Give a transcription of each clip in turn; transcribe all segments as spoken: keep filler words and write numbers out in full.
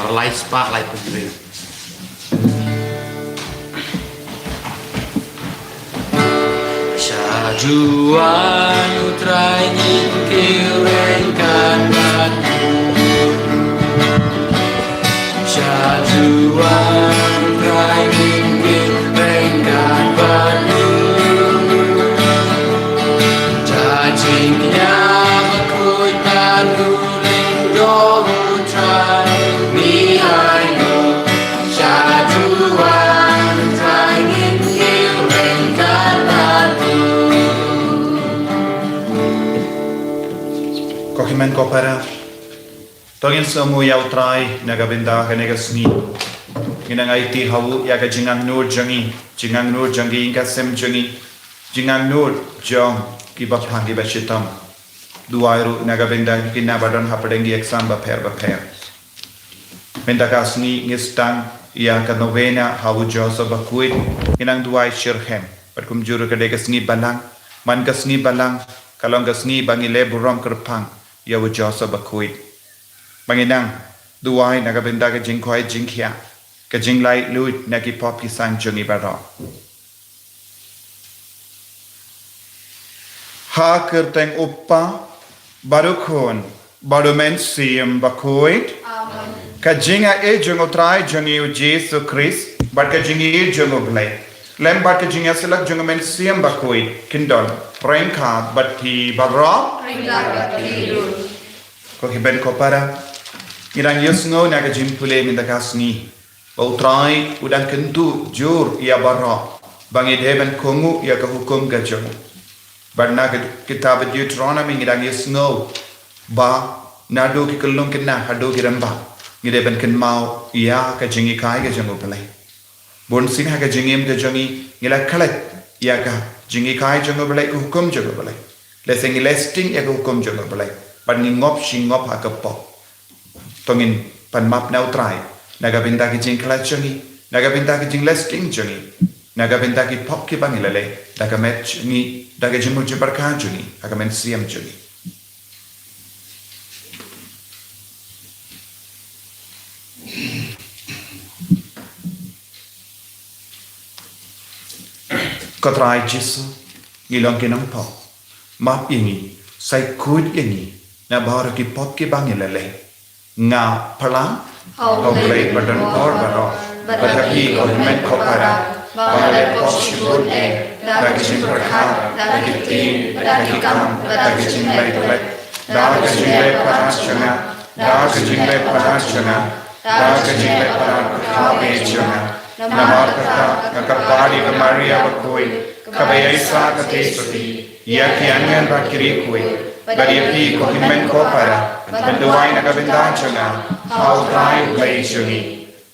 Lai spah lai phew hynriew. Sha duwan U Trai ngin kyrpad bad u. Sha duwan U Trai ngin kyrpad bad u. Da jingkñia bakhuid bad u lyngdoh U Trai ngi ai nguh. Sha duwan U Trai ngin kyrpad bad u. Ko hynmen ko para, to ngin sngewnguh ïa U Trai na ka bynta kane ka sngi. Ngin nang aiti ha u ïa ka jingangnud jong ngi, jingangnud jong ki ïing ka sem jong ngi, jingangnud jong kiba phang kiba shitom. Duwai ruh na ka bynta ki khynnah ba don hapdeng ki exam bapher bapher. Mynta ka sngi ngi sdang ïa ka novena ha u Joseph Bakhuid. Ngi nang duwai shitrhem. Bad kumjuh ruh ka dei ka sngi balang. Man ka sngi balang ka long ka sngi ba ngi leh burom kyrpang ïa u Joseph Bakhuid. Ba ngi nang duwai na ka bynta ka jingkhwai jingkhiah, ka jinglaitluid na ki pop ki san jong ngi baroh. Ha ka kyrteng U Kpa, bad U Khun, bad U Mynsiem Bakhuid. Amen. Ka jingaiei jong U Trai jong ngi U Jisu Khrist, bad ka jingïeit jong U Blei, lem bad ka jingïasyllok jong U Mynsiem Bakhuid, kin don ryngkat bad phi baroh. Ryngkat bad phi ruh. Ko hynmen ko para, ngi dang ïohsngew na ka jingpule mynta ka sngi ba U Trai u dang kyntu jur ïa baroh ba ngi dei ban kohnguh ïa ka hukum ka jong u. Bad na ka kitab Deuteronomy ngi dang ïohsngew ba naduh ki khyllung khynnah haduh ki rangbah ngi dei ban kynmaw ïa ka jinghikai ka jong U Blei. Bunsien ha ka jingim ka jong ngi ngi la klet ïa ka jinghikai jong U Blei, ka hukum jong U Blei. Lehse ngi leh sting ïa ka hukum jong U Blei bad ngi ngop shi ngop ha ka pop. To ngin pan map na U Trai na ka bynta ka jingklet jong ngi, na ka bynta ka jingleh sting jong ngi, na ka bynta ki pop kiba ngi la leh da ka met jong ngi, da ka jingmut jingpyrkhat jong ngi, ha ka mynsiem jong ngi. Ko Trai Jisu, ngi long ki nongpop. Map ïa ngi, sa khuid ïa ngi na baroh ki pop kiba ngi la leh. Nga phla ha U Blei ba don por baroh, bad ha phi ko hynmen ko para, ba nga la pop shibun eh, da ka jingpyrkhat, da ka ktien, da ka kam, da ka jinglaitluid, da ka jingleh palat jong nga, da ka jingleh palat jong nga, da ka jingleh palat ka kham eh jong nga. Namar kata nga kyrpad ïa ka Maria bakhuid, kaba ïaishah katei shatei ïa ki angel bad ki riewkhuid, bad ïa phi ko hynmen ko para, ban duwai na ka bynta jong nga ha U Trai U Blei jong ngi.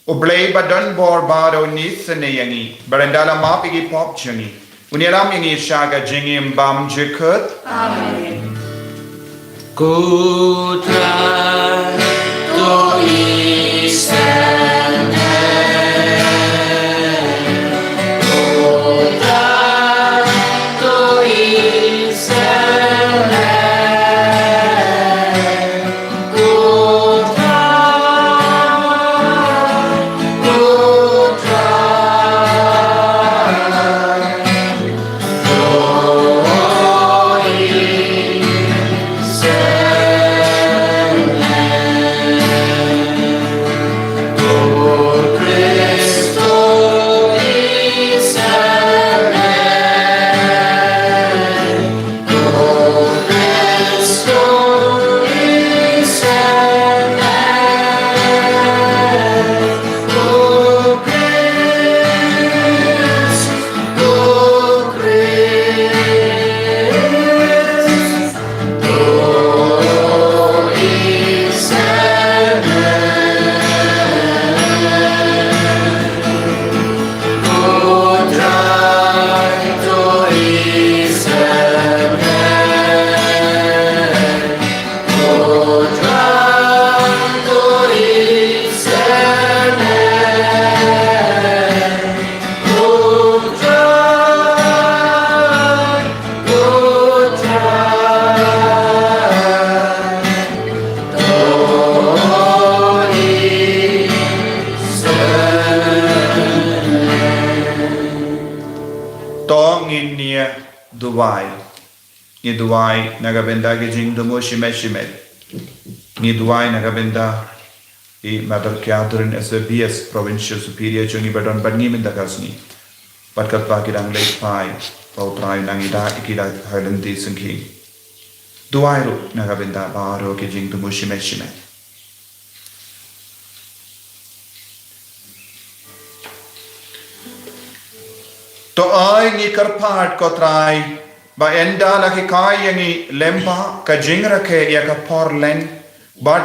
U Blei ba don bor baroh un isynei ïa ngi bad un da la map ïa ki pop jong ngi, un ïalam ïa ngi sha ka jingim bymjukut. Amen. Ko Trai to isynei. Ko Trai to isynei. ngin ïa duwai. Ngi duwai na ka bynta ki jingthmu shimet shimet. Ngi duwai na ka bynta i Mother Catherine S B B S, Provincial Superior jong ngi ba don bad ngi mynta ka sngi. Bad katba ki dang leit phai, ba U Trai un nang ïada ïa ki da ha lynti syngkien. Duwai ruh na ka bynta baroh ki jingthmu shimet shimet. To ai ngi kyrpad ko Trai, ba ynda la hikai ïa ngi lyngba ka jingrakhe ïa ka por Lent, bad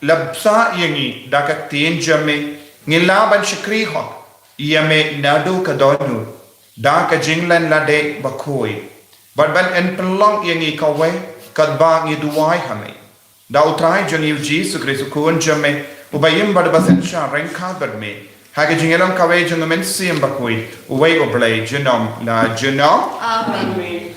la bsa ïa ngi da ka ktien jong me, ngin lah ban shakri hok ïa me naduh ka dohnud, da ka jinglen lade bakhuid, bad ban pynlong ïa ngi kawei katba ngi duwai ha me. Da U Trai jong ngi U Jisu Khrist U Khun jong me, uba im bad uba synshar ryngkat bad me ha ka jingïalam kawei jong U Mynsiem Bakhuid, uwei U Blei junom la junom. Amen.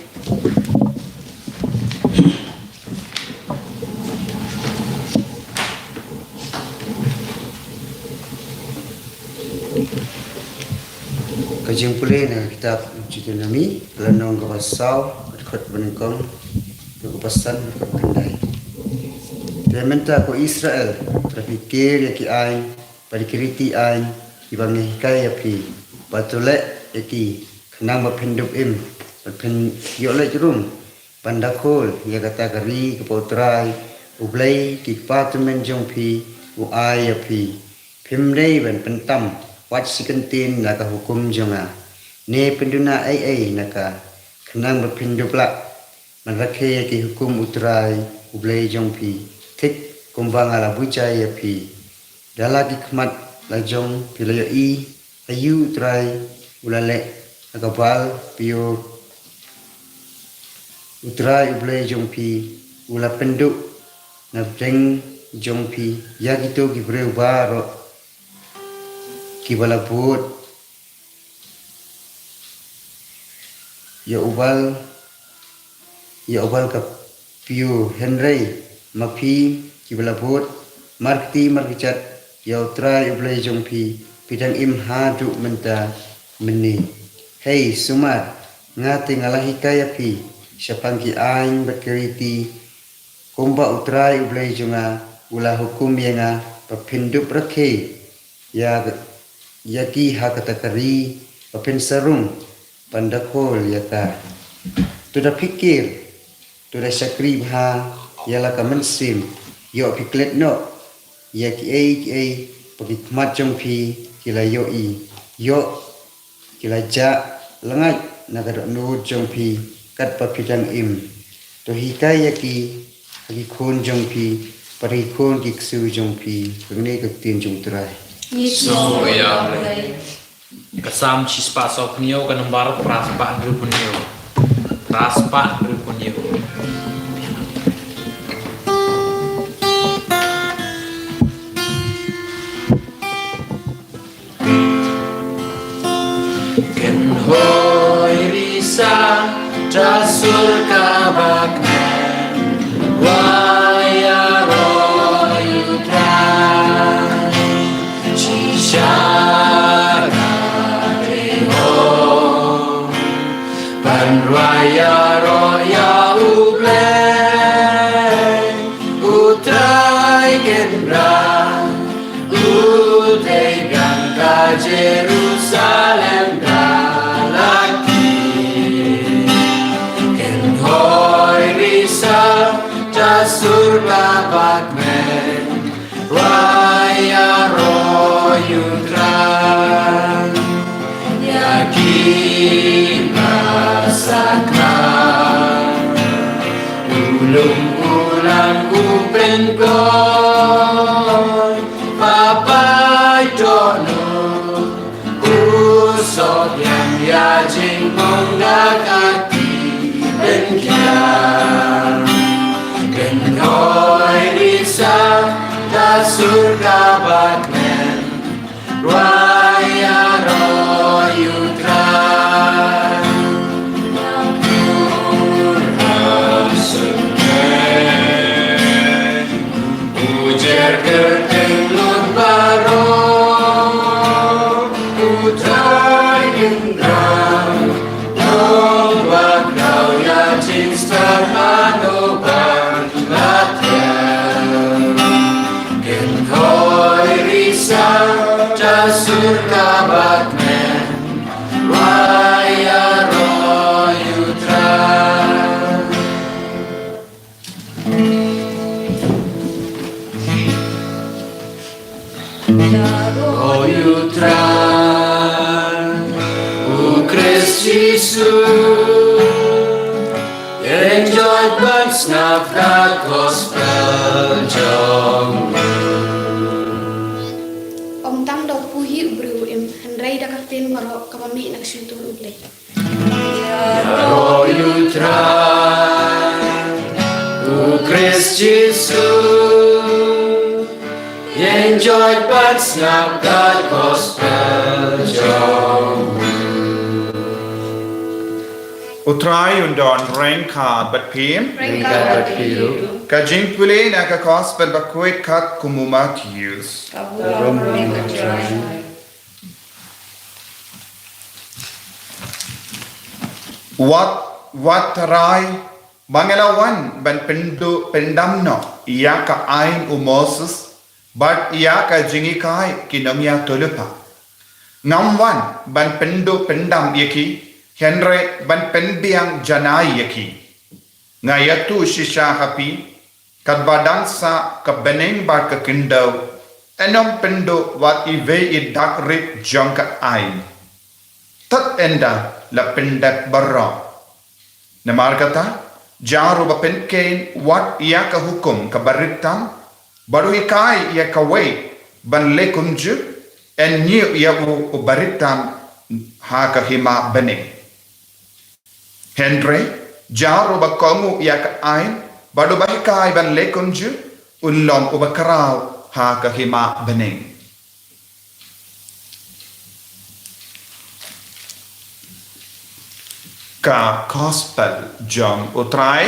Ka jingpule na ka kitab Deuteronomi, ka lynnong kaba saw, ka dkhot ba nyngkong, ka kaba san, ka kaba khyndai. Te mynta ko Israel, to da pyrkhat ïa ki aiñ bad ki riti aiñ kiba nga hikai ïa phi, bad to leh ïa ki, khnang ba phin dup im, bad phin ïoh leit rum ban da khul ïa kata ka ri kaba U Trai, U Blei ki kpa tymmen jong phi u ai ïa phi. Phim dei ban pyntam wat shi kyntien na ka hukum jong nga, ne pynduna ei ei na ka, khnang ba phin dup lah ban rakhe ïa ki hukum U Trai U Blei jong phi, thik kumba nga la buh jai ïa phi. Da la ki khmat la jong phi la ïohi aïu U Trai u la leh ha ka bal Peor. U Trai U Blei jong phi u la pynduh na pdeng jong phi ïa kito ki briew baroh kiba la bud ïa u bal, ïa u bal ka Peor. Hynrei ma phi kiba la bud markti markjat ïa U Trai U Blei jong phi, phi dang im haduh mynta mynne. Hei sumar, nga te nga la hikai ïa phi shaphang ki aiñ bad ki riti, kumba U Trai U Blei jong nga u la hukum ïa nga, ba phin dup rakhe ïa, ïa ki ha kata ka ri, ba phin sa rung ban da khul ïa ka. To da pyrkhat, to da shakri bha ïa la ka mynsiem, ïoh phi klet noh ïa kiei kiei ba ki khmat jong phi ki la ïohi, ïoh ki la jah lyngngait na ka dohnud jong phi katba phi dang im. To hikai ïa ki ha ki khun jong phi bad ha ki khun ki ksew jong phi. Kane ka ktien jong U Trai. Ngi sngew ïa U Blei. Ka Salm shispah sawphew hynñiew, ka nombar phra spah hynriewphew hynñiew. Phra spah hynriewphew hynñiew. Kynhoi risa ta sur kaba kmen, wa ïaroh ïa U Trai. Shisha ka dei hok ban wa ïaroh ïa U Blei. U Trai Kynrad u dei biang ka Jerusalem ka la kiew. Kynhoi risa ta sur kaba kmen, wa ïaroh ïa U Trai. Ïa kiba sakhi u lum u lam u pynkoit, ba pait dohnud u soh biang ïa jingmong da ka kti pynkhia. Kynhoi risa ta sur kaba kmen, wa ïaroh ïa U Trai. Ïa u Trai sngewthuh, u jer kyrteng lut baroh, U Trai Kynrad. Ka bad men, wa ïaroh ïa U Trai. Ïaroh ïa U Trai, U Khrist Jisu. Ïeng joit ban sngap ka gospel jong u. Ym tang da u phi hi u briew u im, hynrei da ka ktien baroh kaba mih na ka shyntur U Blei. Ïaroh ïa U Trai, U Khrist Jisu. Ïeng joit ban sngap ka gospel jong u. U Trai un don ryngkat bad phi. Ryngkat bad phi ruh. Ka jingpule na ka gospel ba khuid kat kum u Mathaios. Ka burom ïa U Trai. Wat, wat Trai, ba nga la wan ban pynduh pyndam noh ïa ka aiñ u Moses bad ïa ka jinghikai ki nongïathuhlypa. Ngam wan ban pynduh pyndam ïa ki, hynrei ban pynbiang janai ïa ki. Nga ïathuh shisha ha phi, katba dang sah ka bneng bad ka khyndew, yn ym pynduh wat iwei i dak rit jong ka aiñ, tad ynda la pyndep baroh. Namar kata, ïaroh ba pynkheiñ wat ïa ka hukum ka barit tam, bad u hikai ïa kawei ban leh kumjuh, yn ñiew ïa u u barit tam ha ka hima bneng. Hynrei, ïaroh ba kohnguh ïa ka aiñ bad uba hikai ban leh kumjuh, un long uba khraw ha ka hima bneng. Ka gospel jong U Trai.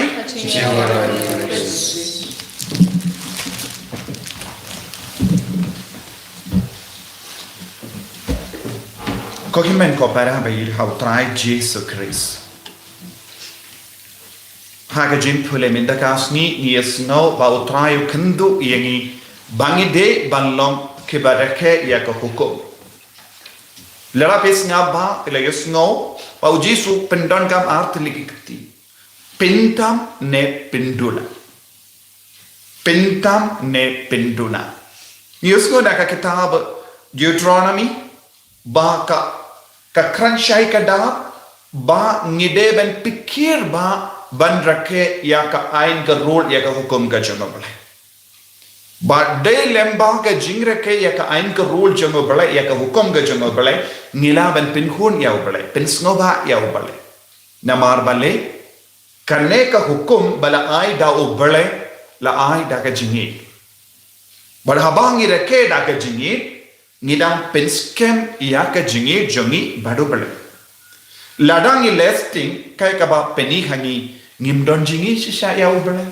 Ko hynmen ko para ba ïeit ha U Trai Jisu Khrist. Ha ka jingpule mynta ka sngi ngi ïohsngew ba U Trai u kynduh ïa ngi ba ngi dei ban long kiba rakhe ïa ka hukum. Lada phi sngap ba phi la ïohsngew ba U Jisu u pyndonkam ar tylli ki kti. Pyndam ne pynduna. Pyndam ne pynduna. Ngi ïohsngew na ka kitab Deuteronomy ba ka, ka kren shai kdar ba ngi dei ban pyrkhat ba ban rakhe ïa ka aiñ ka rule ïa ka hukum ka jong U Blei. Ba dei lem bad ka jingrakhe ïa ka aiñ ka rule jong U Blei ïa ka hukum ka jong U Blei ngi lah ban pynhun ïa U Blei, pynsngewbha ïa U Blei. Namar balei? Kane ka hukum ba la ai da U Blei la ai da ka jingïeit. Bad haba ngi rakhe da ka jingïeit, ngi dang pynskhem ïa ka jingïeit jong ngi bad U Blei. Lada ngi leh shiteng kaei kaba pyni ha ngi ngim don jingïeit shisha ïa U Blei.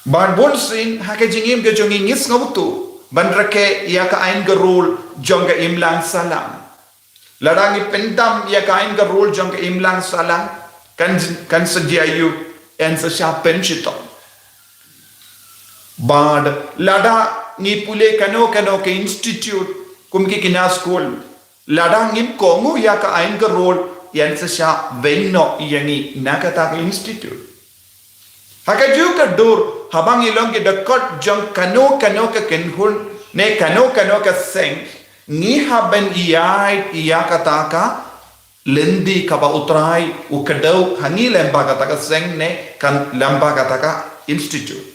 Bad bunsien ha ka jingim ka jong ngi ngi sngewthuh ban rakhe ïa ka aiñ ka rule jong ka imlang sahlang. Lada ngi pyndam ïa ka aiñ ka rule jong ka imlang sahlang, kan, kan sa jia ïa u, yn sa shah pynshitom. Bad lada ngi pule kano kano ka institute, kum ki kine ki skul, lada ngim kohnguh ïa ka aiñ ka rule, yn sa shah weng noh ïa ngi na kata ka institute. Ha kajuh ka dur, haba ngi long ki dkhot jong kano kano ka kynhun ne kano kano ka seng, ngi hap ban ïaid ïa kata ka lynti kaba U Trai u kdew ha ngi lyngba kata ka seng ne lyngba kata ka institute.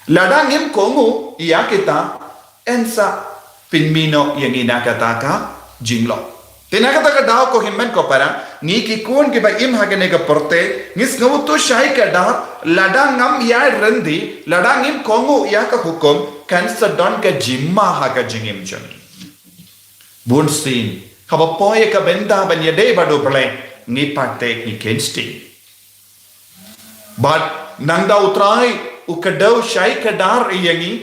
Lada ngim kohnguh ïa kita, yn sa pynmih noh ïa ngi na kata ka jinglong. Te na kata ka daw, ko hynmen ko para, ngi ki khun kiba im ha kane ka pyrthei, ngi sngewthuh shai kdar, lada ngam ïaid ryntih, lada ngim kohnguh ïa ka hukum, kan sa don ka jingma ha ka jingim jong ngi. Bunsien, haba poi ïa ka bynta ban ïadei bad U Blei, ngi pat te ngi kheiñ shiteng. Bad nangta U Trai u kdew shai kdar ïa ngi,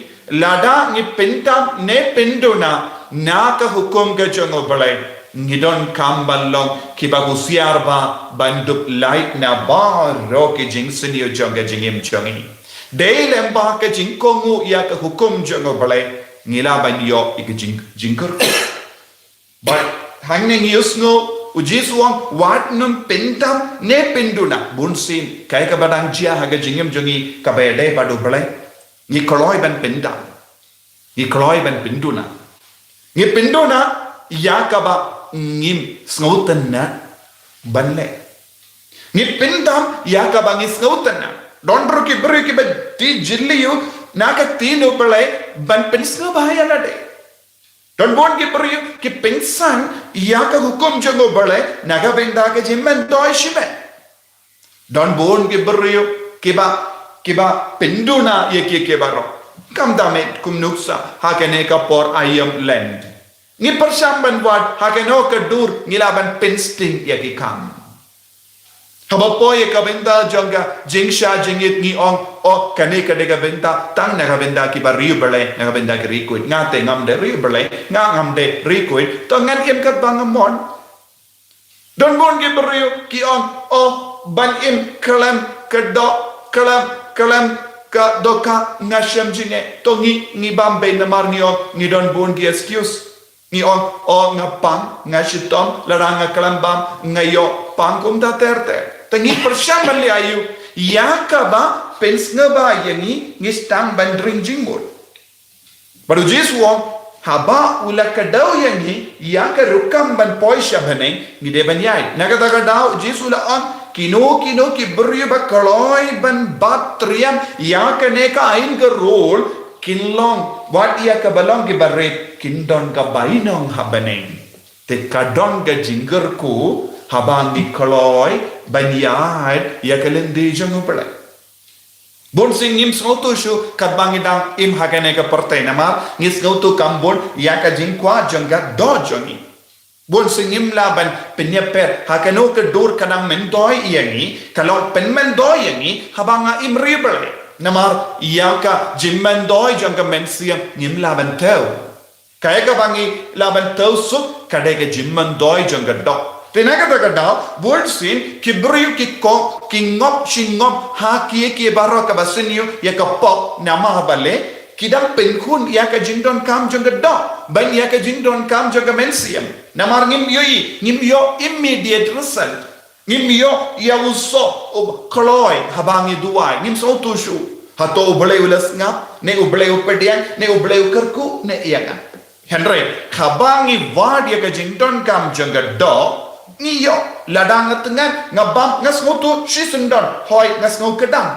lada ngi pyndam ne pynduna na ka hukum ka jong U Blei, ngi donkam ban long kiba husiar bha ban dup lait na baroh ki jingsniew jong ka jingim jong ngi. Dei lyngba ka jingkohnguh ïa ka hukum jong U Blei, ngi lah ban ïoh ïa ka jing, jingkyrkhu. Bad hangne ngi ïohsngew u Jisu u ong, wat nym pyndam ne pynduna. Bunsien kaei kaba dang jia ha ka jingim jong ngi kaba ïadei bad U Blei, ngi kloi ban pyndam, ngi kloi ban pynduna. Ngi pynduna ïa kaba ngim sngewtynnat ban leh. Ngi pyndam ïa kaba ngi sngewtynnat. Don ruh ki briew kiba die jylliew na ka ktien U Blei ban pynsngewbha ïa lade. Don bun ki briew ki pynsan ïa ka hukum jong U Blei na ka bynta ka jingmyntoi shimet. Don bun ki briew kiba, kiba pynduna ïa ki, ki baroh. Kumta mynta kum nuksa ha kane ka por Aïom Lent, ngi pyrshang ban wad ha kano ka dur ngi lah ban pynsting ïa ki kam. Haba poi ïa ka bynta jong ka jingshah jingit ngi ong, oh, kane ka dei ka bynta tang na ka bynta kiba riewblei, na ka bynta ki riewkhuid. Nga te ngam dei riewblei, nga ngam dei riewkhuid, to ngan im katba nga mon. Don bun ki briew ki ong, oh, ban im khlem ka doh, khlem, khlem ka dohkha nga shem jingeh. To ngi, ngi bam beit namar ngi ong, ngi don bun ki excuse. Ngi ong, oh, nga pang, nga shitom, lada nga khlem bam, nga ïoh pang, kumta ter ter. Te ngi pyrshang ban leh aïu ïa kaba pynsngewbha ïa ngi, ngi sdang ban ring jingmut. Bad u Jisu u ong, haba u la kdew ïa ngi ïa ka rukom ban poi sha bneng, ngi dei ban ïaid. Na kata ka daw u Jisu u la ong, kino kino ki briew ba kloi ban bat triang ïa kane ka aiñ ka rule, kin long, wat ïa kaba long kiba rit, kin don ka bainong ha bneng. Te ka don ka jingkyrkhu haba ngi kloi ban ïaid ïa ka lynti jong U Blei. Bunsien ngim sngewthuh shuh katba ngi dang im ha kane ka pyrthei namar ngi sngewthuh kam bun ïa ka jingkwah jong ka doh jong ngi. Bunsien ngim lah ban pynïapher ha kano ka dur ka dang myntoi ïa ngi, ka long pynmyntoi ïa ngi haba nga im riewblei. Namar ïa ka jingmyntoi jong ka mynsiem ngim lah ban thew. Kaei kaba ngi lah ban thew suk ka dei ka jingmyntoi jong ka doh. Te na kata ka daw, bunsien ki briew ki kong, ki ngop shi ngop ha ki, ki baroh kaba sniew ïa ka pop namar balei, ki dang pynkhun ïa ka jingdonkam jong ka doh ban ïa ka jingdonkam jong ka mynsiem. Namar ngim ïohi, ngim ïoh immediate result. Ngim ïoh ïa u soh u kloi haba ngi duwai, ngim sngewthuh shuh. Hato U Blei u la sngap, ne U Blei u pdiang, ne U Blei u kyrkhu, ne ïa nga. Hynrei haba ngi wad ïa ka jingdonkam jong ka doh, ngi ïoh, lada nga tngan, nga bam, nga sngewthuh shisyndon, hooid nga sngew kdang.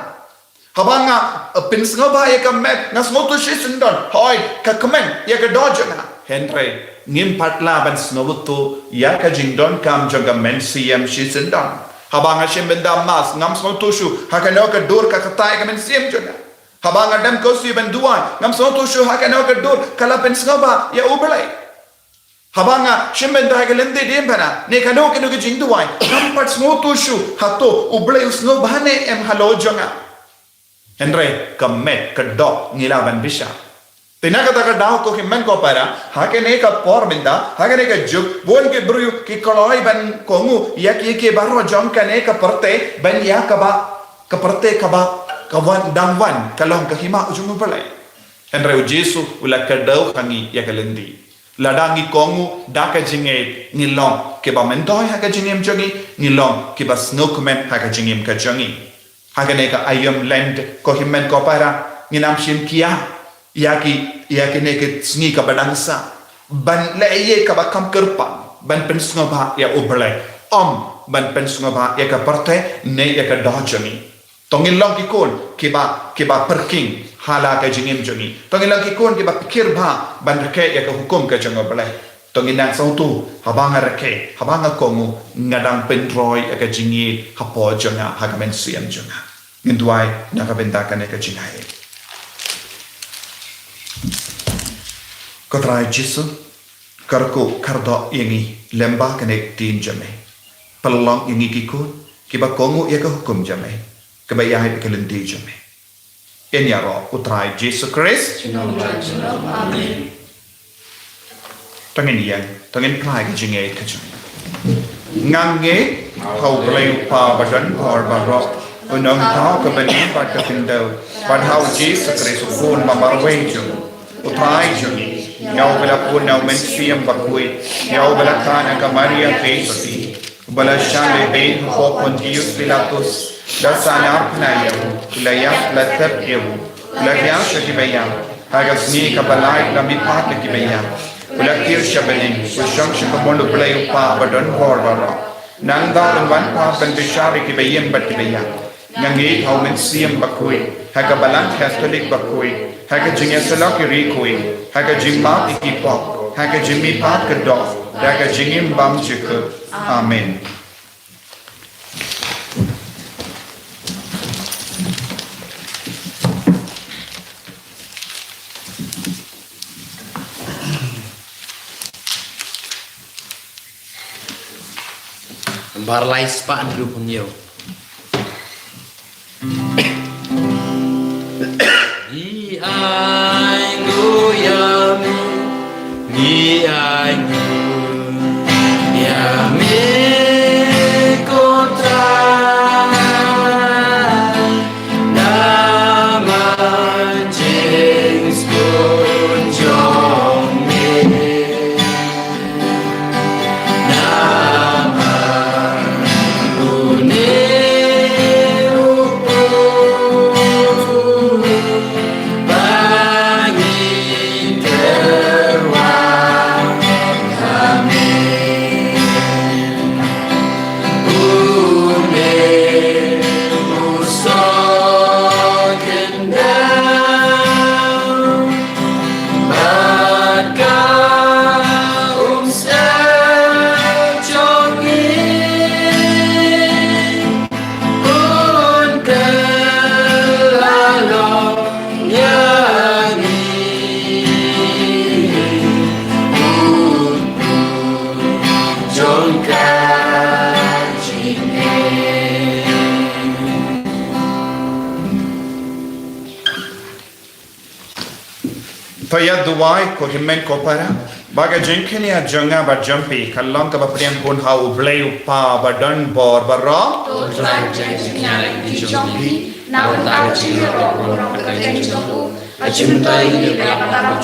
Haba nga, eh, pynsngewbha ïa ka met, nga sngewthuh shisyndon, hooid ka kmen ïa ka doh jong nga. Hynrei ngim pat lah ban sngewthuh ïa ka jingdonkam jong ka mynsiem shisyndon. Haba nga shim bynta mass, ngam sngewthuh shuh ha kano ka dur ka ktah ïa ka mynsiem jong nga. Haba nga dem kawsih ban duwai, ngam sngewthuh shuh ha kano ka dur ka la pynsngewbha ïa U Blei. Haba nga shim bynta ha ka lynti diengphna ne kano kano ka jingduwai, ngam pat sngewthuh shuh hato U Blei u sngewbha ne em halor jong nga. Hynrei ka met ka doh ngi lah ban bishar. Te na kata ka daw ko hynmen ko para, ha kane ka por mynta, ha kane ka juk, bun ki briew ki kloi ban kohnguh ïa ki, ki baroh jong kane ka pyrthei ban ïa kaba, ka pyrthei kaba ka wan, dang wan ka long ka hima u jong U Blei. Hynrei u Jisu u la kdew ha ngi ïa ka lynti. Lada ngi kohnguh da ka jingngeit, ngi long kiba myntoi ha ka jingim jong ngi, ngi long kiba sngewkmen ha ka jingim ka jong ngi. Ha kane ka Aïom Lent ko hynmen ko para, ngin ym shim khia ïa ki, ïa kine ki sngi kaba dang sah ban leh ïa kaba kham kyrpang ban pynsngewbha ïa U Blei, ym ban pynsngewbha ïa ka pyrthei ne ïa ka doh jong ngi. To ngin long ki khun kiba, kiba pyrkhing ha la ka jingim jong ngi. To ngin long ki khun kiba pyrkhing bha ban rakhe ïa ka hukum ka jong U Blei. To ngin nang sngewthuh, haba nga rakhe, haba nga kohnguh, nga dang pynroi ïa ka jingngeit hapoh jong nga, ha ka mynsiem jong nga. Ngin duwai na ka bynta kane ka jingngeit. Ko Trai Jisu, kyrkhu kyrdoh ïa ngi lyngba kane ka ktien jong me. Pynlong ïa ngi ki khun kiba kohnguh ïa ka hukum jong me, kiba ïaid ha ka lynti jong me. Ïaroh u Trai Jisu Khrist. Amen. To ngin ïeng, to ngin phai ka jingngeit ka jong ngi. Nga ngeit ha U Blei U Kpa badonbor baroh, u nongthaw ka bneng bad ka khyndew, bad ha u Jisu Khrist u Khun ba marwei jong u. U Trai jong ngi, ïa uba la pun na u Mynsiem Bakhuid, ïa uba la kha na ka Maria Theisotti, uba la shah lehbeiñ hapoh Pontius Pilatus, da sah narphna ïa u, u la ïap, la thep ïa u, u la thiah sha kiba ïap, ha ka sngi kaba lai u la mihpat na kiba ïap, u la kiew sha bneng, u shong sha ka mon U Blei U Kpa ba don bor baroh. Nangta un wan pat ban bishar ïa kiba ïeng bad kiba ïap. Nga ngeit ha u Mynsiem Bakhuid, ha ka Balang Katholik bakhuid, ha ka jingïasyllok ïa ki riewkhuid, ha ka jingmap ïa ki pop, ha ka jingmihpat ka doh, ha ka jingim bymjukut. Amen. Bar lai spah hynriew phew hynñiew. Ngi ainguh ïa me, ngi ainguh ïa me ko Trai. Namar jingsngewbha jong me. Namar une u pud ba ngi tyrwa ha me. Une u soh khyndew bad ka umsyep jong ngi, un kylla long ïa ngi u pud jong ka jingim. To ïa duwai ko hynmen ko para, ba ka jingkñia jong nga bad jong phi kan long kaba pdiang khun ha U Blei U Kpa ba don bor baroh. To Trai, pdiang jingkñia ïa ki jong phi, na ka bynta ka jingïaroh u nongpynkyrteng jong u, ha ka jingmyntoi ïa ngi bad ïa baroh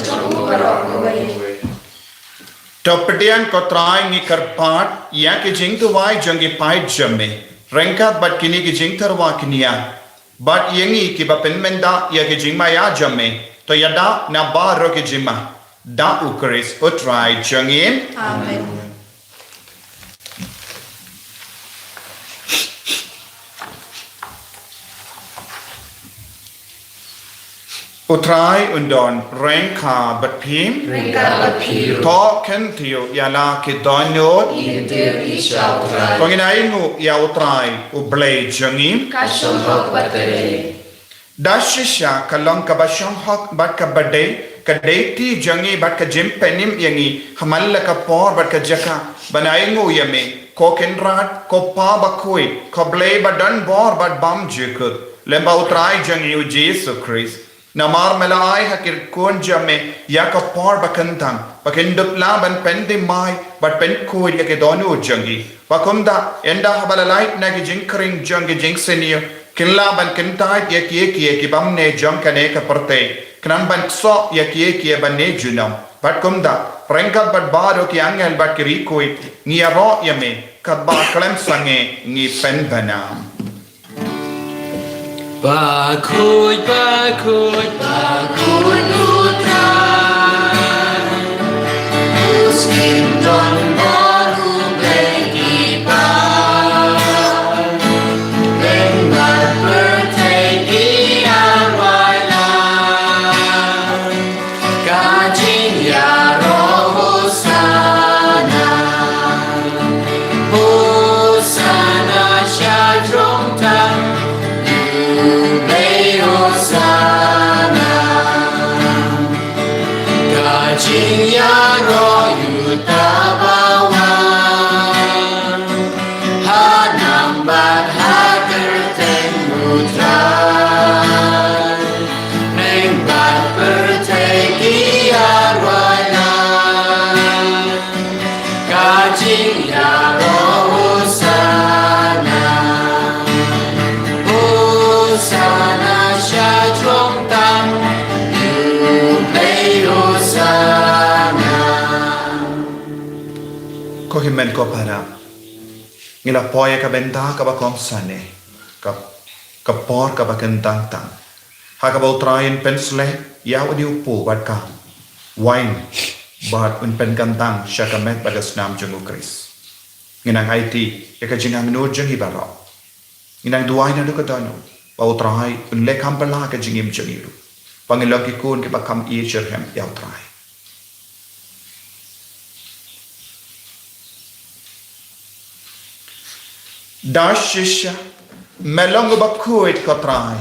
jong u baroh kawei. To pdiang ko Trai, ngi kyrpad ïa ki jingduwai jong ki paid jong me ryngkat bad kine ki jingtyrwa kñia. Bad ïa ngi kiba pynmyndah ïa ki jingmaïa jong me, to ïada na baroh ki jingma. Da U Khrist U Trai jong ngi. Amen. U Trai un don ryngkat bad phi. Ryngkat bad phi ruh. To kyntiew ïa la ki dohnud. Kyntiew ïa U Trai. To ngin ainguh ïa U Trai U Blei jong ngi. Ka shong hok bad ka dei. Da shisha ka long kaba shong hok bad kaba dei, ka duty jong ngi bad ka jingpynim ïa ngi ha man la ka por bad ka jaka, ban ainguh ïa me, ko Kynrad, ko Pa Bakhuid, ko Blei ba don bor bad bymjukut, lem bad U Trai jong ngi U Jisu Khrist. Namar me la ai ha ki khun jong me ïa ka por ba kyntang, ba kin dup lah ban pynthymmai bad pynkhuid ïa ki dohnud jong ngi. Bad kumta, ynda haba la lait na ki jingkhring jong ki jingsniew, kin lah ban kyntait ïa kiei kiei ki bymneh jong kane ka pyrthei, khnang ban ksoh ïa kiei kiei ba ne junom. Bad kumta, ryngkat bad baroh ki angel bad ki riewkhuid, ngi ïaroh ïa me, katba khlem sangeh ngi pynbna. Bakhuid, bakhuid, bakhuid U Trai. U Syiem don bor, U Blei ki paid. Lem bad pyrthei ki ïaroh lang. Ka jingïaroh Hosana. Hosana sha jrong tam. U Blei Hosana. Ka jingïaroh ïa uta ba wan. Ha nam bad ha kyrteng U Trai. Lem bad pyrthei ki ïaroh lang. Ka jingïaroh Hosana. Hosana sha jrong tam. U Blei Ko hynmen ko para, ngi la poi ïa ka bynta kaba kongsan, ka, ka por kaba kyntang tang, ha kaba U Trai un pynsleh ïa u dieng u pu bad ka wain, bad un pynkyntang sha ka met bad ka snam jong U Khrist. Ngi nang aiti ïa ka jingangnud jong ngi baroh. Ngi nang duwai naduh ka dohnud ba U Trai un leh kham bha ïa ka jingim jong ngi ruh, ba ngin long ki khun kiba kham ïeit shitrhem ïa U Trai. Da shisha me long uba khuid, ko Trai,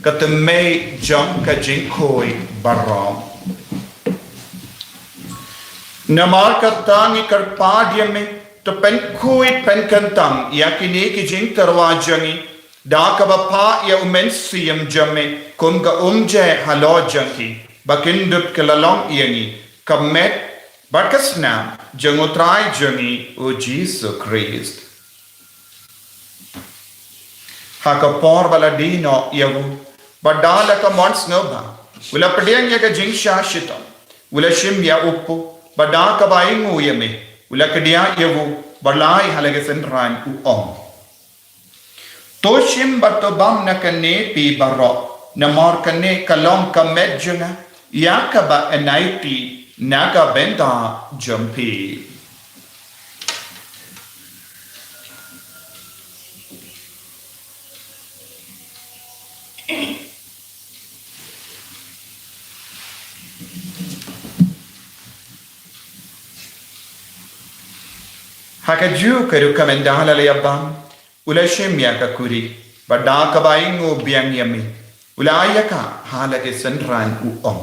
ka tymmen jong ka jingkhuid baroh. Namar kata ngi kyrpad ïa me, to pynkhuid pynkyntang ïa kine ki jingtyrwa jong ngi, da kaba phah ïa U Mynsiem jong me kum ka umjai halor jong ki, ba kin dup ki la long ïa ngi ka met bad ka snam jong U Trai jong ngi, U Jisu Khrist. Ha ka por ba la die noh ïa u, bad da la ka mon sngewbha, u la pdiang ïa ka jingshah shitom, u la shim ïa u pu, bad da kaba ainguh ïa me, u la kdiah ïa u, bad la ai ha la ki synran, u ong: To shim bad to bam na kane phi baroh, namar kane ka long ka met jong nga, ïa kaba yn aiti na ka bynta jong phi. Ha kajuh ka rukom, ynda la ïa bam, u la shim ïa ka kuri, bad da kaba ainguh biang ïa me, u la ai ïa ka ha la ki synran, u ong: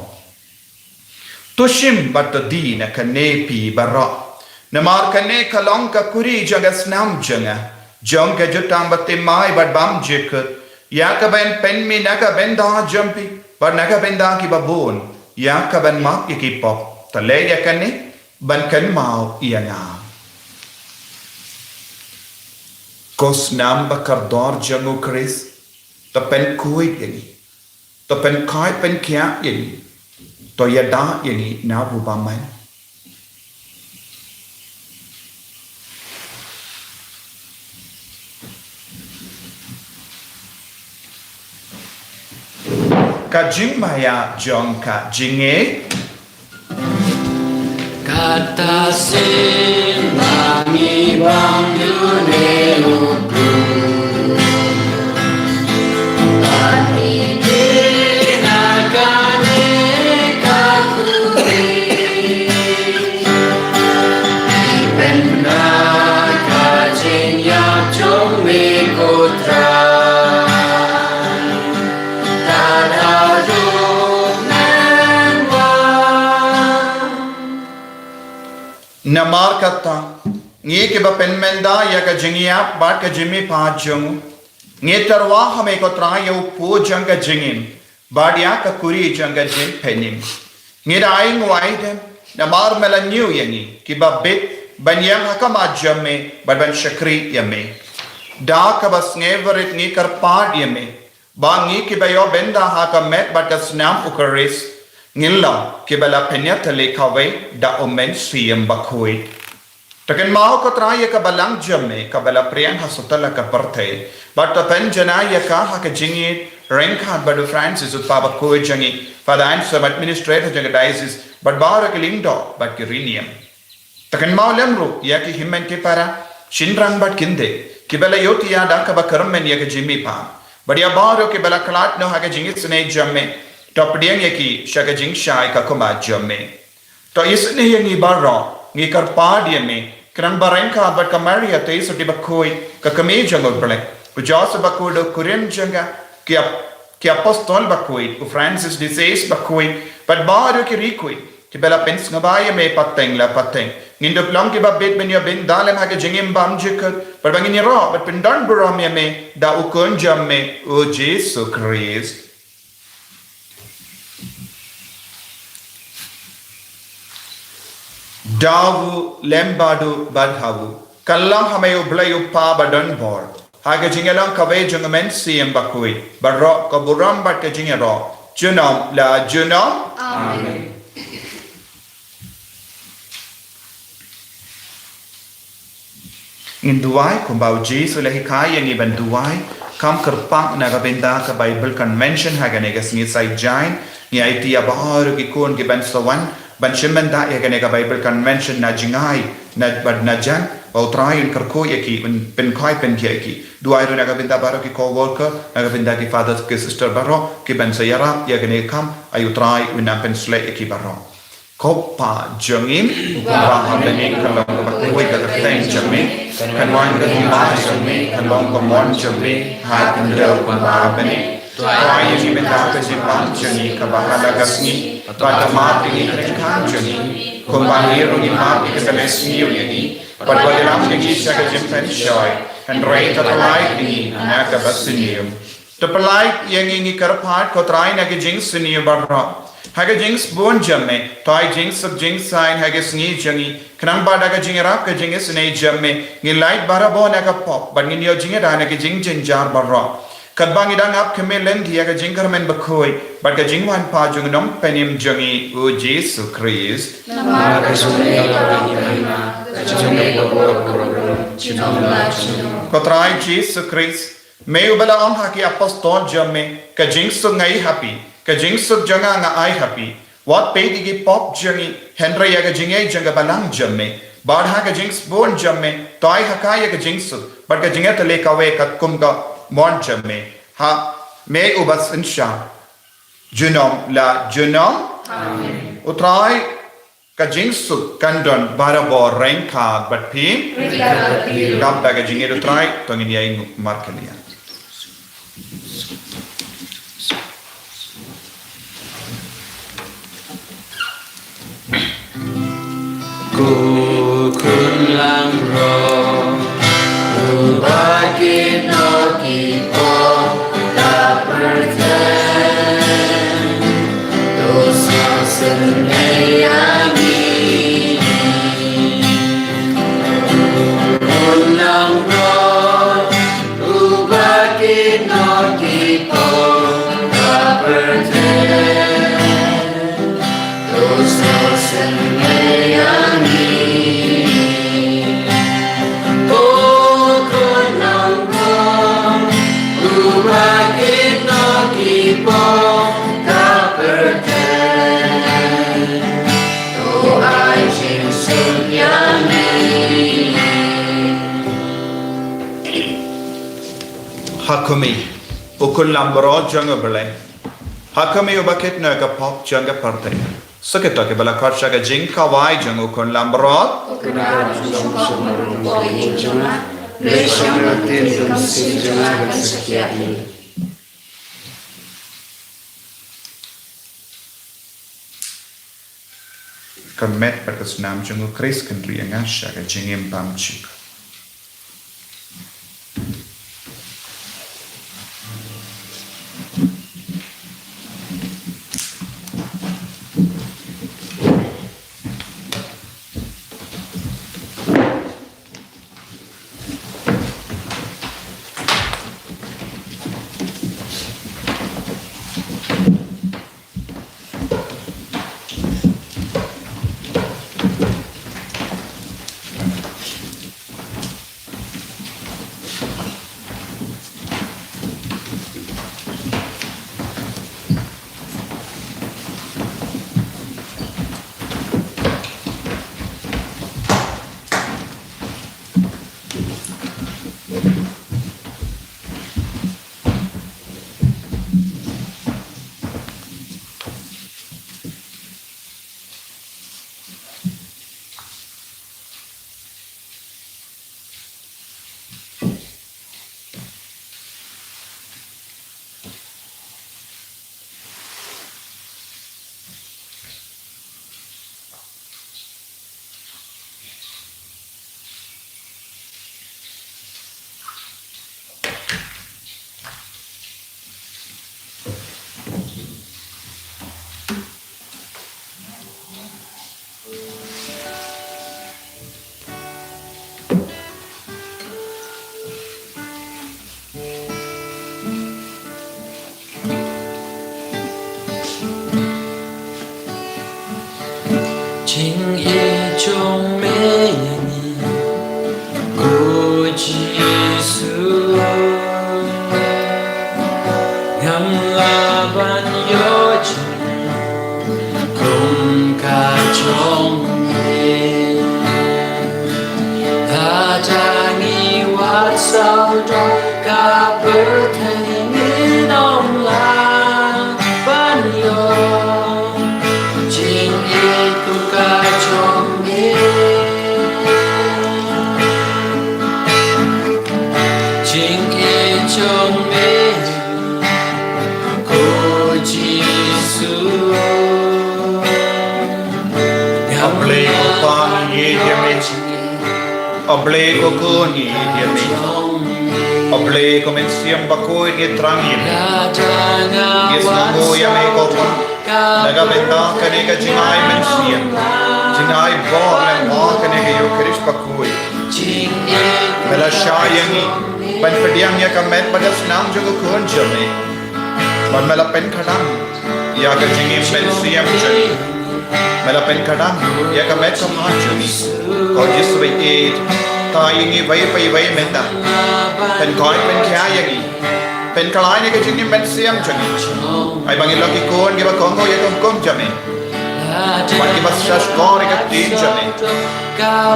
To shim bad to die na kane phi baroh, namar kane ka long ka kuri jong ka snam jong nga, jong ka jutang bathymmai bad bymjukut, ïa kaba yn pynmih na ka bynta jong phi bad na ka bynta kiba bun, ïa kaban map ïa ki pop. To leh ïa kane ban kynmaw ïa nga. Ko snam ba kordor jong U Khrist, to pynkhuid ïa ngi, to pynkhuid pynkhiah ïa ngi, to ïada ïa ngi na u bymman. Ka jingmaïa jong ka jingngeit. Kata sien ma ngi bam ïa une u briew, bad ngi die na kane ka kuri. Ngi pynbna ka jingïap jong me, ko Trai. Namar kata, ngi kiba pynmynda ïa ka jingïap bad ka jingmihpat jong u, ngi tyrwa ha me, ko Trai, ïa u pu jong ka jingim, bad ïa ka kuri jong ka jingpynim. Ngi da ainguh aidem, namar me la ñiew ïa ngi kiba bit ban ïeng ha khmat jong me bad ban shakri ïa me. Da kaba sngewrit ngi kyrpad ïa me, ba ngi kiba ïoh bynta ha ka met bad ka snam U Khrist, ngin long kiba la pynïatylli kawei da U Mynsiem Bakhuid. To kynmaw, ko Trai, ïa ka balang jong me kaba la pdiang ha satlak ka pyrthei, bad to pynjanai ïa ka ha ka jingïeit ryngkat bad u Francis, u Kpa Bakhuid jong ngi, Father Anselm, administrator jong ka diocese, bad baroh ki lyngdoh bad ki riewniam. To kynmaw lem ruh ïa ki hynmen ki para, shynrang bad kynthei, kiba la ïohthiah da kaba kyrmen ïa ka jingmihpat, bad ïa baroh kiba la khlad noh ha ka jingisynei jong me, to pdiang ïa ki sha ka jingshai ka khmat jong me. To isynei ïa ngi baroh, ngi kyrpad ïa me, khnang ba ryngkat bad ka Maria Theisotti Bakhuid, ka Kmie jong U Blei, u Joseph Bakhuid, u kurim jong ka, ki ap-, ki apostol bakhuid, u Francis de Sales Bakhuid, bad baroh ki riewkhuid kiba la pynsngewbha ïa me pateng la pateng, ngin dup long kiba bit ban ïoh bynta lem ha ka jingim bymjukut, bad ba ngin ïaroh bad pyndonburom ïa me da u Khun jong me, u Jisu Khrist. Da u lem bad u bad ha u, kyllon ha me U Blei U Kpa badonbor, ha ka jingïalong kawei jong U Mynsiem Bakhuid, baroh ka burom bad ka jingïaroh junom la junom. Amen. Ngin duwai kumba u Jisu u la hikai ïa ngi ban duwai. Kam kyrpang na ka bynta ka Bible Convention ha kane ka sngi Saitjaiñ, ngi aiti ïa baroh ki khun ki ban sa wan ban shim bynta ïa kane ka Bible Convention na jngai, na bad na jan, ba u Trai un kyrkhu ïa ki, un pynkhoi pynkhiah ïa ki. Duwai ruh na ka bynta baroh ki co-worker, na ka bynta ki father ki sister baroh ki ban sa ïarap ïa kane ka kam, ai u Trai un nang pynshlei ïa ki baroh. Ko Pa jong ngi uba ha bneng, ka long kaba khuid ka kyrteng jong me, kan wan ka hima jong me, kan long ka mon jong me ha khyndew kumba ha bneng. To ai ïa ngi mynta ka jingbam jong ngi kaba ha la ka sngi, bad to map ïa ngi ki jingkam jong ngi, kumba ngi ruh ngi map ïa kita kiba sniew ïa ngi, bad wat ïalam ïa ngi sha ka jingpynshoi, hynrei to pyllait ïa ngi na kaba sniew. To pyllait ïa ngi, ngi kyrpad ko Trai, na ka jingsniew baroh. Ha ka jingsbun jong me, to ai jingsuk jingsaiñ ha ka sngi jong ngi, khnang ba da ka jingïarap ka jingisynei jong me, ngin lait barabor na ka pop bad ngin ïoh jingïada na ka jingjynjar baroh, katba ngi dang ap khmih lynti ïa ka jingkyrmen bakhuid bad ka jingwan pat jong u Nongpynim jong ngi, u Jisu Khrist. Namar ka jong me ka long ka hima, ka jong me ka bor ka burom, junom la junom. Ko Trai Jisu Khrist, me uba la ong ha ki apostol jong me, ka jingsuk nga ai ha phi, ka jingsuk jong nga nga ai ha phi. Wat peit ïa ki pop jong ngi, hynrei ïa ka jingïeit jong ka Balang jong me. Bad ha ka jingsbun jong me, to ai ha ka ïa ka jingsuk bad ka jingïatylli kawei katkum ka mon jong me, ha me uba synshar, junom la junom. Amen. U Trai ka jingsuk kan don barabor ryngkat bad phi. Ryngkat bad phi. Kata ka jingïeit u Trai, to ngin ïainguh markylliang. Ko khun langbrot, uba kit noh ki pop ka pyrthei, to sngewsynei ïa ngi. Ko khun langbrot, uba kit noh ki pop ka pyrthei, to sngewsynei ïa ngi. Ko khun langbrot, uba kit noh ki pop ka pyrthei, to ai jingsuk ïa ngi. Ha khmih, u khun langbrot jong U Blei. Ha khmih, uba kit noh ka pop jong ka pyrthei. Sa kito kiba la khot sha ka jingkhawai jong u khun langbrot. Ka met bad ka snam jong u Khrist kan ri ïa nga sha ka jingim bymjukut. Ka pyrthei ngin ym lah ban ïoh jingïeit kum ka jong me. Jingïeit jong me, ko Jisu. A Blei ko Pa, ngi ïeit ïa me. A Blei ko Khun, ngi ïeit ïa me. A Blei ko Mynsiem Bakhuid, ngi thrang ïa me. Ngi sngewnguh ïa me ko Pa. Na ka bynta kane ka jingai mynsiem, jingai bor lyngba kane ka Ïukharist Bakhuid. Me la shah ïa ngi ban pdiang ïa ka met bad ka snam jong ka Khun jong me. Bad me la pynkhadang ïa ka jingim mynsiem jong ngi. Me la pynkhadang ïa ka met ka phad jong ngi. Ko Jisu ba ïeit, tai ïa ngi iwei pa iwei mynta. Pynkoit pynkhia ïa ngi. Pynkylla ïa ka jingim mynsiem jong ngi. Ai ba ngin long ki khun kiba kohnguh ïa ka hukum jong me. Bad kiba shahshkor ïa ka ktien jong me.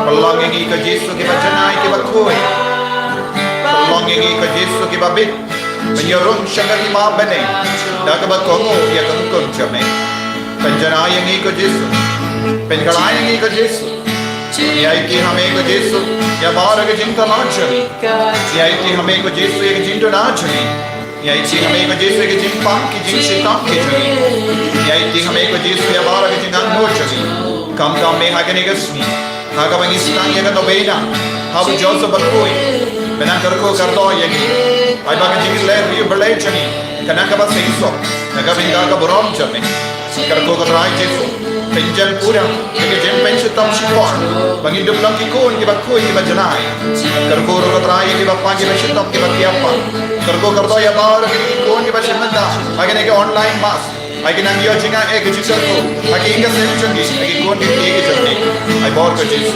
Pynlong ïa ngi ko Jisu kiba janai kiba khuid. Pynlong ïa ngi ko Jisu kiba bit ban ïarung sha ka hima bneng da kaba kohnguh ïa ka hukum jong me. Pynjanai ïa ngi ko Jisu. Pynkylla ïa ngi ko Jisu. Ngi aiti ha me ko Jisu ïa baroh ki jingthoh jong ngi. Ngi aiti ha me ko Jisu ïa ki jingduna jong ngi. Ngi aiti ha me ko Jisu ïa ki jingpang ki jingshitom ki jong ngi. Ngi aiti ha me ko Jisu ïa baroh ki jingangnud jong ngi. Kham kham me ha kane ka sngi, ha kaba ngi sdang ïa ka novena ha u Joseph Bakhuid, me nang kyrkhu kyrdoh ïa ngi. Ai ba ka jingïaleh ïa u Blei jong ngi ka nang kaba seisoh na ka bynta ka burom jong me. Kyrkhu ko Trai Jisu, pynjem pura ïa ki jingpynshitom shipor ba ngin dup long ki khun kiba khuid kiba janai. Kyrkhu ruh ko Trai ïa kiba pang kiba shitom kiba kiapang. Kyrkhu kyrdoh ïa baroh ki khun kiba shim bynta ha kane ka online mass. Ai ki nang ïoh jingeh, eh, ki jingkyrkhu ha ki ïing ki sem jong ki, ha ki khun ki kti ki jong ki. Ai bor ko Jisu.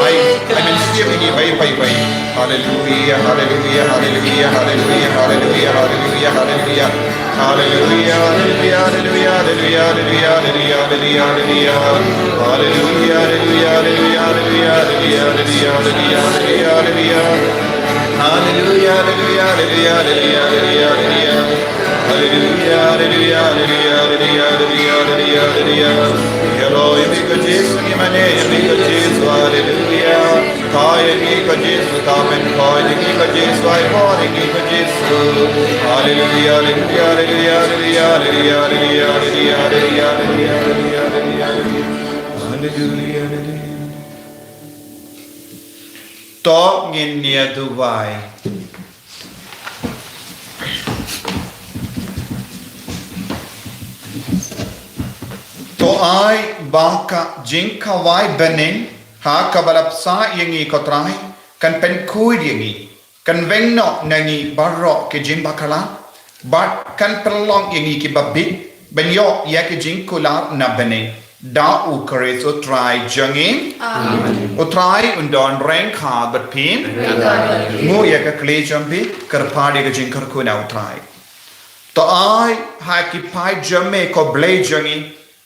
Ai, ai mynsiem ïa ngi iwei pa iwei. Haleluia, haleluia, haleluia, haleluia, haleluia, haleluia, haleluia. Haleluia, haleluia, haleluia, haleluia, haleluia, haleluia, haleluia. Haleluia, haleluia, haleluia, haleluia, haleluia, haleluia, haleluia, haleluia. Haleluia, haleluia, haleluia, haleluia, haleluia, haleluia. Haleluia, haleluia, haleluia, haleluia, haleluia, haleluia. Ïaroh ïa me ko Jisu, ngi mane ïa me ko Jisu, haleluia. Thaw ïa ngi ko Jisu, thaw pynkoit ïa ngi ko Jisu, ai bor ïa ngi ko Jisu. Haleluia, haleluia, haleluia, haleluia. Haleluia, haleluia. To ngin ïa duwai. To ai ba ka jingkhawai bneng ha kaba la pynshai ïa ngi ko Trai, kan pynkhuid ïa ngi, kan weng noh na ngi baroh ki jingbakla, bad kan pynlong ïa ngi kiba bit ban ïoh ïa ki jingkular na bneng. Da u Khrist u Trai jong ngi. Amen. U Trai un don ryngkat bad phi. Ryngkat bad phi. Nguh ïa ka kli jong phi, kyrpad ïa ka jingkyrkhu na u Trai. To ai ha ki paid jong me ko Blei jong ngi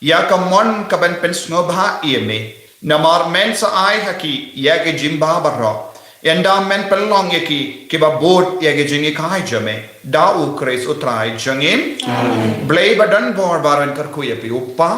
ïa ka mon ka ban pynsngewbha ïa me. Namar men sa ai ha ki ïa ki jingbha baroh. Ynda men pynlong ïa ki kiba bud ïa ki jinghikai jong me. Da u Khrist u Trai jong ngi. Amen. Blei ba don bor baroh un kyrkhu ïa phi, u Kpa,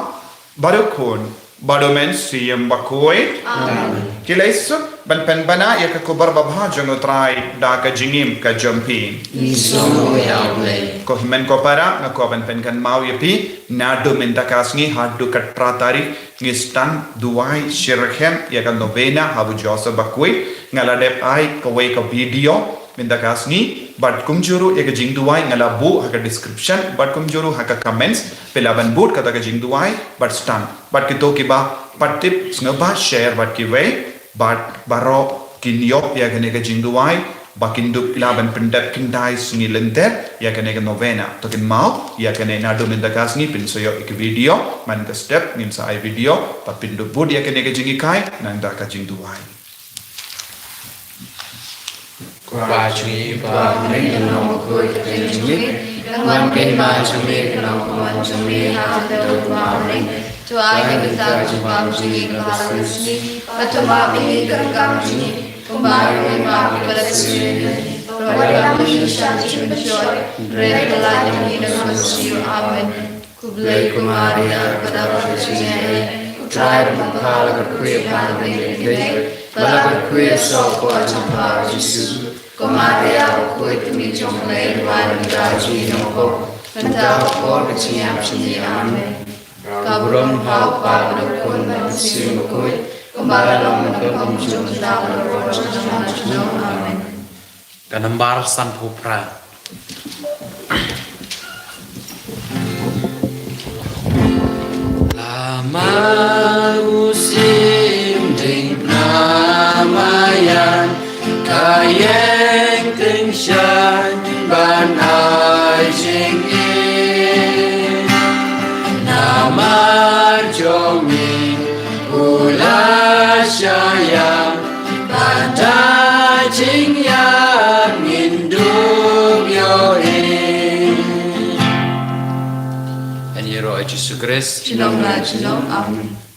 bad u Khun, bad u Mynsiem Bakhuid. Amen. Ki la ïasuk ban pynbna ïa ka khubor babha jong u Trai da ka jingim ka jong phi. Ngi sngewnguh ïa U Blei. Ko hynmen ko para, nga kwah ban pynkynmaw ïa phi, naduh mynta ka sngi haduh ka trai tarik, ngi sdang duwai shitrhem ïa ka novena ha u Joseph Bakhuid. Nga la dep ai kawei ka video mynta ka sngi, bad kumjuh ruh ïa ka jingduwai nga la buh ha ka description, bad kumjuh ruh ha ka comments, phi lah ban bud kata ka jingduwai, bad sdang. Bad kito kiba pat tip sngewbha share bad kiwei, bad baroh kin ïoh ïa kane ka jingduwai, ba kin dup kylla ban pyndep khyndai sngi lynter ïa kane ka novena. To kynmaw ïa kane, naduh mynta ka sngi phin sa ïoh ïa ka video, man ka step ngin sa ai video, ba phin dup bud ïa kane ka jinghikai, nangta ka jingduwai. Kpa jong ngi ba ha bneng, ka long bakhuid ka kyrteng jong me, ka mon ka hima jong me ka long ka mon jong me ha ka kyrteng jong me ha bneng. To ai ha ngi mynta ka jingpang jong ngi kaba ha kane ka sngi, bad to map ïa ngi ki ryngkang jong ngi, kumba ngi map ïa kiba la sngewsih ïa ngi. Wat ïalam ïa ngi sha ka jingpynshoi, hynrei pyllait ïa ngi na ka mynsiem. Amen. Khublei ko Maria, kaba dap ka jingïaid, U Trai u don bad pha, la kyrkhu ïa pha na bynta ki kynthei, bad la kyrkhu ïa u soh u kpoh jong pha U Jisu. Ko Maria bakhuid, ka Kmie jong U Blei, duwai lem ïa ngi ki nongpop, mynta bad ha ka por ka jingïap jong ngi. Amen. Ka burom ha U Kpa bad ha U Khun bad ha U Mynsiem Bakhuid, kumba la long mynta, kumjuh mynta, bad baroh shi junom. Amen. Ka nambar sanphew phra. Namar u sim dieng phna maïan, ka ïeng tyngshaiñ ban ai jingim. Namar jong ngi u la shah ïap, bad da jingïap ngin dup ïohi. Yn ïaroh ïa U Jisu Khrist. Junom la junom. Amen.